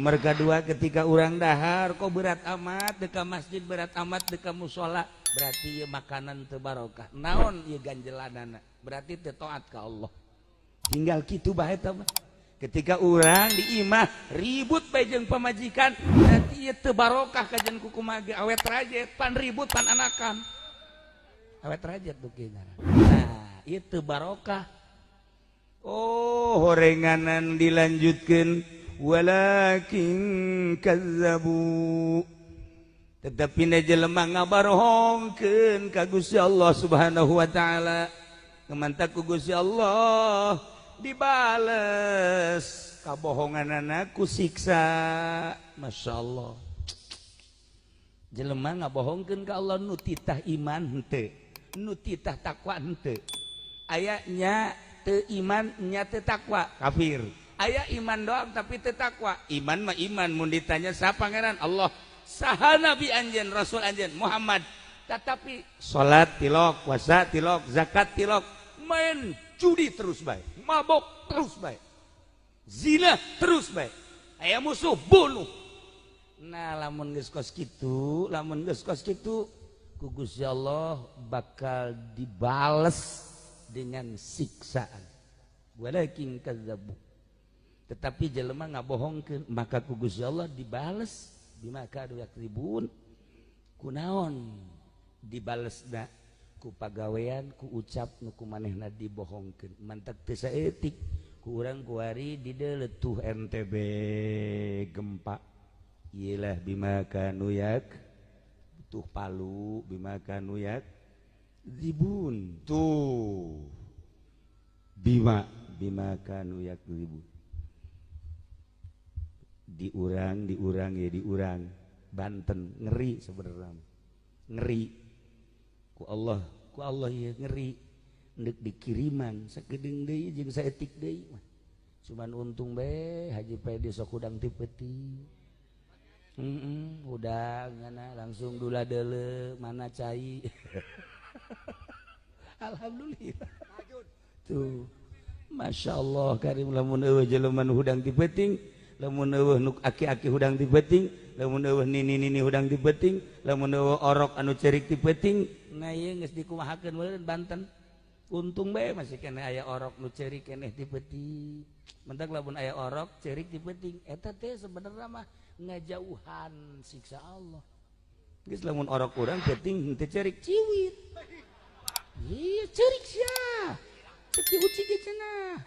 Mereka dua ketika urang dahar kok berat amat deka masjid, berat amat deka musola, berarti ieu makanan teu barokah. Naon ieu ganjelanana? Berarti teu taat ka Allah. Tinggal kitu bae eta mah. Ketika urang di imah ribut bae jeung pamajikan, berarti ieu teu barokah kajen kukumaha ge awet rajet pan ribut pan anakan. Awet rajet duki ngaran. Nah, ieu teu barokah. Oh, horenganan dilanjutkeun walakin kazzabu, tetapi na jelema ngabarohongkeun ka Gusti Allah Subhanahu wa taala. Kemantak ku Gusti Allah dibales kabohonganana ku siksa. Masya Allah, jelema ngabohongkeun ka Allah, nu titah iman henteu, nu titah takwa henteu. Aya nya teu iman nya teu takwa, kafir. Aya iman doang tapi teu takwa. Iman mah iman, mun ditanya saha pangeran? Allah. Saha nabi anjeun, rasul anjeun? Muhammad. Tetapi salat tilok, puasa tilok, zakat tilok, main judi terus bae, mabok terus bae, zina terus bae, aya musuh bunuh. Nah, lamun geus kos kitu, lamun geus kos kitu, ku Gusti Allah bakal dibales dengan siksaan. Walakin kazzabu, tetapi jelema ngabohongkeun, maka ku Gusti Allah dibales bima kanu yakdzibun. Kunaon dibalesna? Ku pagawean, ku ucap nu ku manehna dibohongkeun. Mantak teu saeutik ku urang kuari di letuh NTB gempa. Iyalah bima kanu yak tuh Palu, bima kanu yakdzibun tuh, bima bima kanu yakdzibun. Diurang diurang ya, diurang Banten ngeri sebenarnya, ngeri ku Allah, ku Allah ya ngeri ndek dikiriman sakedeung deui jeung saeutik deui mah. Cuman untung bae Haji Pedi sok hudang ti peuting. Hudang ngana langsung dula deuleu mana cai. Alhamdulillah tuh, Masya Allah karim. Lamun eueuh jelema nu hudang ti peuting, lamun eueuh nu aki-aki hudang ti peuting, lamun eueuh nini-nini hudang ti peuting, lamun eueuh orok anu cerik ti peuting, nah ieu geus dikumahakeun meureun Banten. Untung bae masih keneh aya orok nu ceurik keneh ti peuting. Mentak lamun aya orok ceurik ti peuting, eta teh sebenarnya mah ngajauhan siksa Allah. Geus lamun orok urang peuting henteu ceurik, ciwit. Iya, ceurik sia. Cek ucik ge cenah.